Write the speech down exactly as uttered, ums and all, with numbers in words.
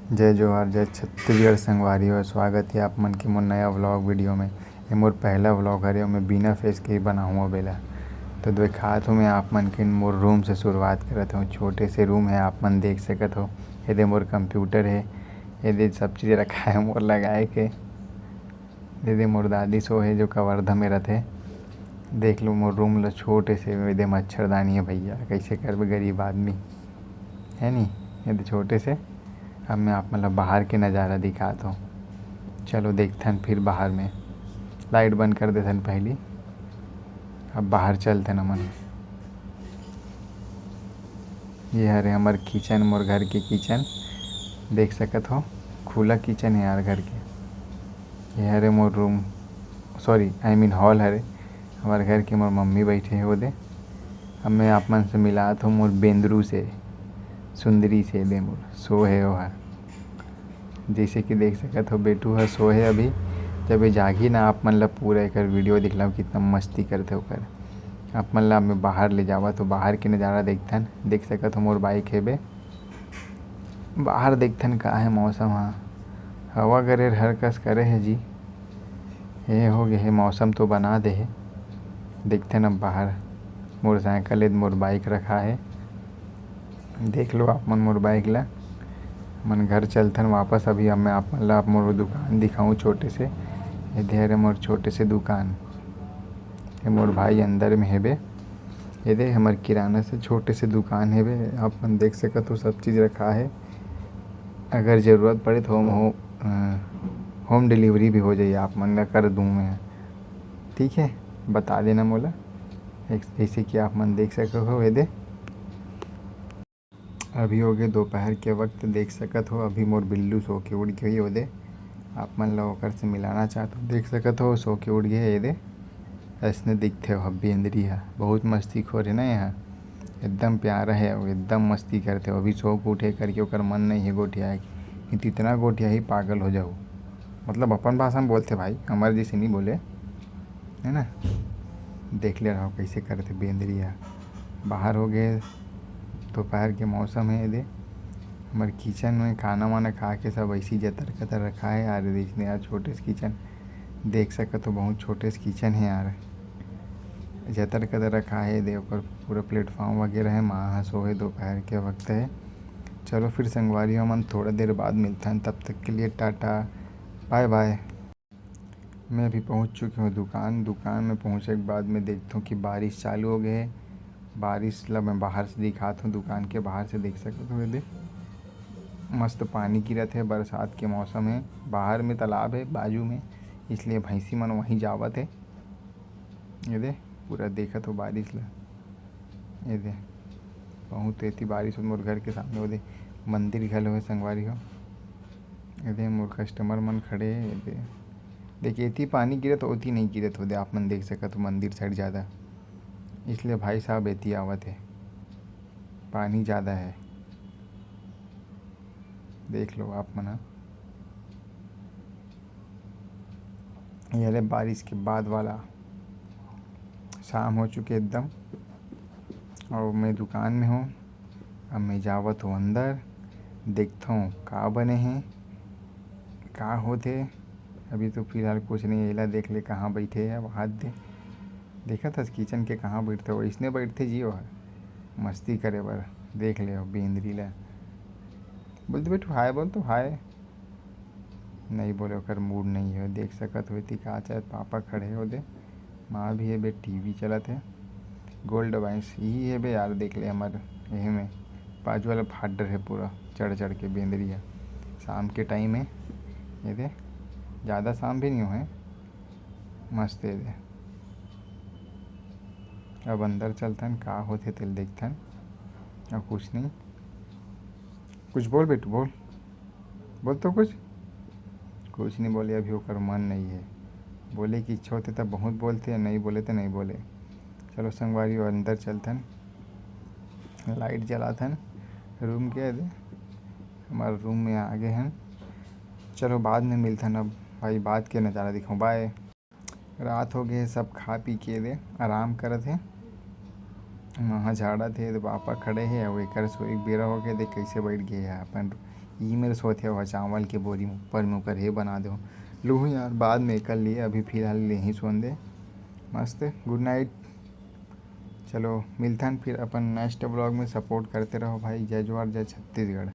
जय जोहार, जय छत्तीसगढ़ संगवारी हो, स्वागत हे आप मन के मोर नया vlog video में। ये मोर पहला vlog हरे, मैं बिना face के ही बनाहूँ अब एला। तो दिखात हूँ मैं आप मन के मोर room से शुरुआत करत हूँ। छोटे से room है, आप मन देख सकत हो। ये दे मोर computer है, ये दे सब चीज़ रखा है मोर लगाए के। ये दे मोर दादी सो है जो कवर्धा में रथे। देख लो मोर room ला, छोटे से ये दे मच्छरदानी है भैया, कैसे करबे गरीब आदमी, है नी? ये दे छोटे से। अब मैं आप मन ला बाहर के नज़ारा दिखात हूँ। चलो देखथन फिर बाहर में, light बंद कर देथन पहली। अब बाहर चलथन हमन। ये हरे हमर kitchen, मोर घर के kitchen देख सकत हो, खुला kitchen है यार घर के। ये हरे मोर room, sorry, I mean hall हरे। हमर घर के मोर मम्मी बैठे हे ओदे। अब मैं आप मन से मिलात हूँ मोर बेंदरू से, सुंदरी से, दे मोर सो है ओहा। जैसे कि देख सकत हो, बेटू ह सो है अभी। जब ये जागी ना, आप मन ला पूरा एकर video दिखलाऊँ, कितना मस्ती करथे ओकर। आप मन ला मैं बाहर ले जावा, तो बाहर के नज़ारा देखथन। देख सकत हो, मोर bike हेबे। बाहर देखथन का है मौसम ह, हवा गरेर हर कस करे है जी। ये हो गए है, मौसम तो बना दे है। देखथन अब बाहर, मोटरसाइकिल है, मोर bike रखा है। देख लो आप मन मोर bike ला। मन घर चलथन वापस। अभी अब मैं आप मन ला मोर दुकान दिखाऊँ छोटे से। ये दे हरे मोर छोटे से दुकान। ये मोर भाई अंदर में हेबे। ये दे हमर किराना से छोटे से दुकान हेबे। आप मन देख सकत हो, सब चीज़ रखा है। अगर ज़रूरत पड़े तो home, हो, अ, home delivery भी हो जाई, आप मन ला कर दूँ मैं। ठीक है, बता देना मोला। एक, जैसे कि आप मन देख सकत हो, ये दे अभी हो गए दोपहर के वक्त, देख सकत हो, अभी मोर बिल्लू सो के उठ गई ओदे। आप मन ला ओकर से मिलाना चाहत हो, देख सकत हो, सो के उठ गए। ये दे, ऐसने दिखथे हो बेंदरी ह, बहुत मस्तीखोर है ना यहाँ, एकदम प्यारा है, वो एकदम मस्ती करथे। अभी सो के उठे करके ओकर मन नहीं है गोठियाए के, नहीं तो इतना गोठिया ही पागल हो जाऊ। मतलब अपन भाषा में बोलथे भाई, हमारे जैसे नहीं बोले, है ना। देख ले रहो कैसे करथे बेंदरी ह। बाहर हो गए, दोपहर के मौसम है, ये दे हमर kitchen में खाना वाना खा के सब ऐसी जतर कतर रखा है यार। देखने यार, छोटे से kitchen देख सकत हो, बहुत छोटे से kitchen है यार, जतर कतर रखा है। ये दे ओकर पूरा platform वगैरह है। माँ ह सो है, दोपहर के वक्त है। चलो फिर संगवारी हो, हमन थोड़ा देर बाद मिलथन, तब तक के लिए टाटा, bye bye। मैं अभी पहुंच चुके हूँ दुकान। दुकान में पहुंचे के बाद मैं देखता हूँ कि बारिश चालू हो गए है। बारिश ला मैं बाहर से दिखात हूँ, दुकान के बाहर से देख सकत हो, ये दे मस्त पानी गिरत है, बरसात के मौसम है। बाहर में तालाब है बाजू में, इसलिए भैंसी मन वहीं जावत है। ये दे पूरा देखत हो बारिश ला। ये दे बहुत एती बारिश हो, मोर घर के सामने वो दे मंदिर घलो है संगवारी हो। ये दे मोर customer मन खड़े हे, ये दे। देखिए, एती पानी गिरत, ओती नहीं गिरत हो दे, आप मन देख सकत हो मंदिर side ज़्यादा, इसलिए भाई साहब एती आवत है, पानी ज़्यादा है, देख लो आप मन ह। ये हरे बारिश के बाद वाला, शाम हो चुके एकदम, और मैं दुकान में हूँ। अब मैं जावत हूँ अंदर, देखता हूँ का बने हैं, का होथे। अभी तो फिलहाल कुछ नहीं, एला देख ले कहाँ बैठे है, वहाँ दे। देखत हस kitchen के कहाँ बैठथे, वैसने बैठथे जी ओहर, मस्ती करे बर। देख ले बेंदरी ला, बोल दे बेटू hi, बोल तो hi। नहीं बोले, ओकर mood नहीं है। देख सकत हो, एती का चाहे पापा खड़े हो दे, माँ भी है बे, टीवी चलत है। Gold Device यही है बे यार, देख ले हमर यही में बाजू वाला फाडर है, पूरा चढ़ चढ़ के बेंदरी है। शाम के time है, ये दे ज़्यादा शाम भी नहीं हुए, मस्त है दे। अब अंदर चलथन, का होथे तेल देखथन। अब कुछ नहीं, कुछ बोल बेटू, बोल, बोल तो कुछ। कुछ नहीं बोले, अभी ओकर मन नहीं है। बोले की इच्छा होथे तब बहुत बोलथे, नहीं बोले तो नहीं बोले। चलो संगवारी हो, अंदर चलथन, light जलाथन room के। दे हमारे room में आ गए हैं। चलो बाद में मिलथन, अब भाई बाद के नज़ारा दिखाऊँ, bye। रात हो गए, सब खा पी के दे आराम करत हे। माँ झाड़त हे, तो पापा खड़े हे, अउ एकर सोए के बेरा हो गए, देख कैसे बैठ गए हे अपन ये मेरे सोचे हुआ चावल के बोरी में ऊपर में ओकर हे बना दो। लूहूँ यार, बाद में एकर लिए, अभी फिलहाल ले ही सोन दे। मस्त, गुड नाइट। चलो मिलथन फिर अपन नेक्स्ट ब्लॉग में। सपोर्ट करते रहो भाई। जय जोहार, जय छत्तीसगढ़।